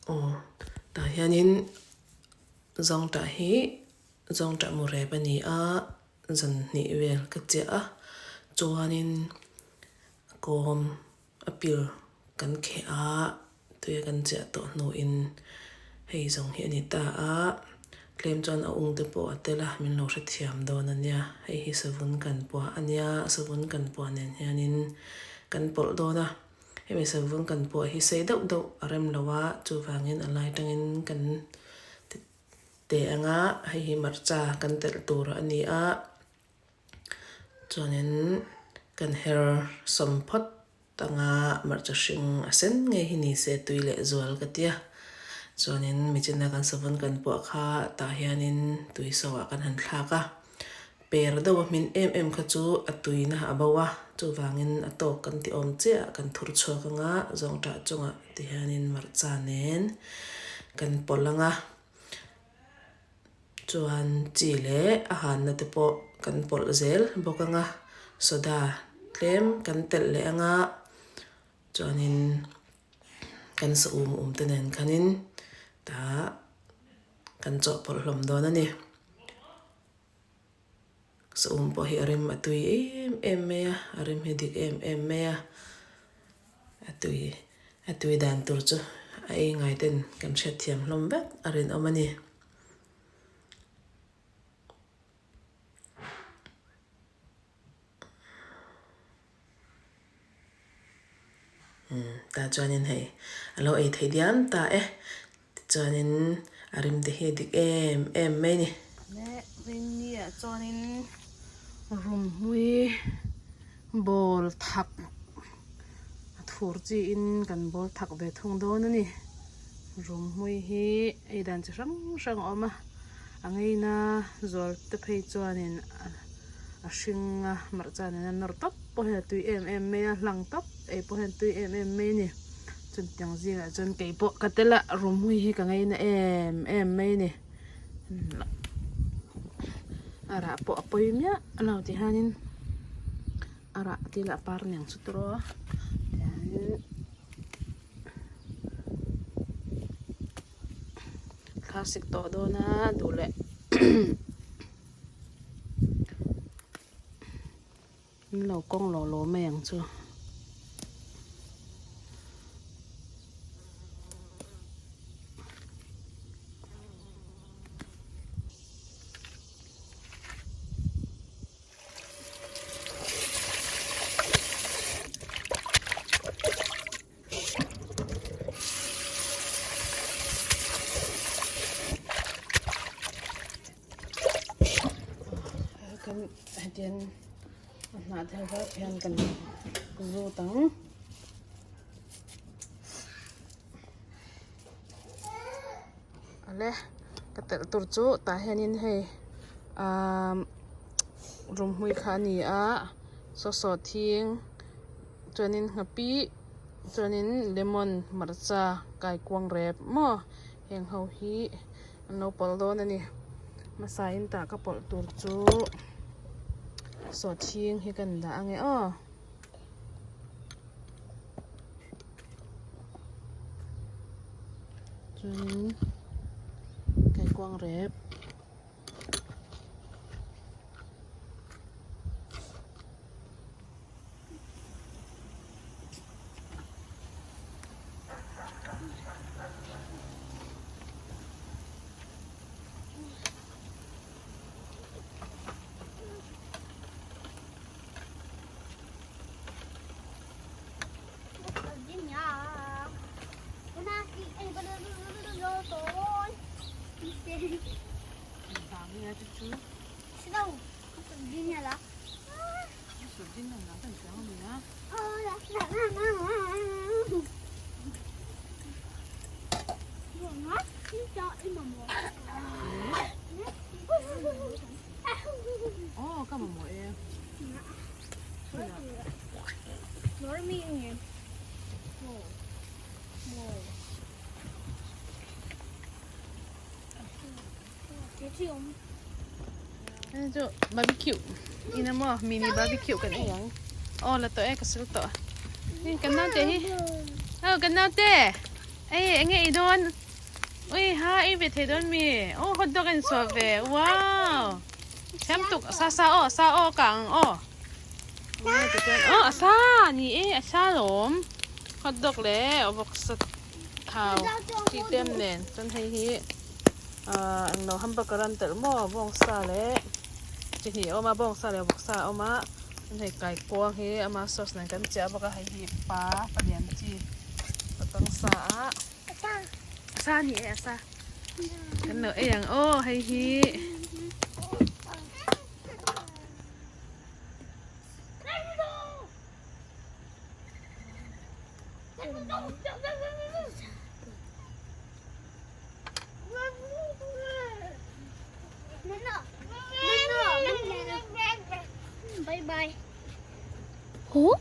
Aw tah hianin zawngtah hi zawngtah mu rep a ni a zan hnih vel ka chiah a chuanin kawm a pil kan kheh a tuia kan chiah tawh hnuin hei zawng hi a ni ta a tlem chuan a ung te pawh a tel a min lo hrethiam dawn a nia hei hi savun kan puah a nia savun kan puah nen hianin kan pawlh dawn a. Hemi savun kan puah hi sei deuh deuh a rem lo a, chuvangin a lai tangin kan ti teh ang a, hei hi hmarcha kan telh tur a ni a, chuanin kan her sawm phawt ang a, hmarcha hring a sen ngei hi ni se tui leh zual ka ti a, chuanin michina kan savun kan puah kha tah hianin tui so ah kan han thlak a. Per deuh a hmin em em kha chu a tuina a bo a, chuvangin a tawk kan ti awm chiah a, kan thur chhuak ang a, zawngṭah chungah ti hianin hmarcha nen kan pawlh ang a, chuan chi leh a hanna te pawh kan pawlh zel bawk ang a, soda tlem kan telh leh ang a, chuanin kan sa um um te nen khanin tah kan chawhpawlh hlawm dawn a ni. Saum pawh hi a rem a tui em em mai a, a rem hi dik em em mai a, a tui a tui dan tur chu a ei ngai ten kan hriatthiam hlawm vek a rinawm a ni. Tah chuanin hei a lo ei thei diam ta e. Tichuanin a rim te hi a dik em em mai a ni. Leh rinni ah chuanin rumhmui ball thak a thur chiin kan ball thak ve thung dawn a ni. Rumhmui hi ei dan chi hrang hrang a awm a, a ngeina zual te phei chuanin a hring a hmarcha nena nawr tawp pawh hian a tui em em mai a, hlang tawp ei pawh hian tui em em mai a ni. Chutiang zingah chuan kei pawh ka tel a, rumhmui hi ka ngeina em em mai a ni. A rah pawh a pawi miah lo ti hianin a rah til a par niang chu tawh a tihianin. Thlasik tawh dawn a duh leh an lo kawng lo lo mai ang chu. Kan hetiang a hnah te vek hian kan zut ang. Ale ka telh tur chu tah hianin hei ahh rumhmui kha a ni a saw saw thing chuanin nghapih chuanin lemon hmarcha kaikuang rep maw heng ho hi an lo pawlh dawn a ni hmasa in tah ka pawlh tur chu sawhthing hi kan dah ange aw. Chuanin kaikuang rep. Chu barbecue ina maw mini barbecue kan ei ang aw la tawh e ka sil tawh hi kan naute hi aw kan naute. Ei enge ei dawn ui ha ei ve thei dawn mi aw hot dog a insuah ve wow thiam tuk sa sa aw sa aw ka ang aw aw a sa ni e a sa lawm hot dog leh vawksa thau tih te em nen chuan hei hi ahh englo hamburger an telh maw bawngsa leh chi hnih a awm a bawngsa leh vawksa a awm a chuan hei kaikuang hi ama sauce nen kan chiah bawk a hei hi pa palian chi patang sa a a sa a ni e a sa kan lo ei ang aw hei hi. Bye bye. Huh?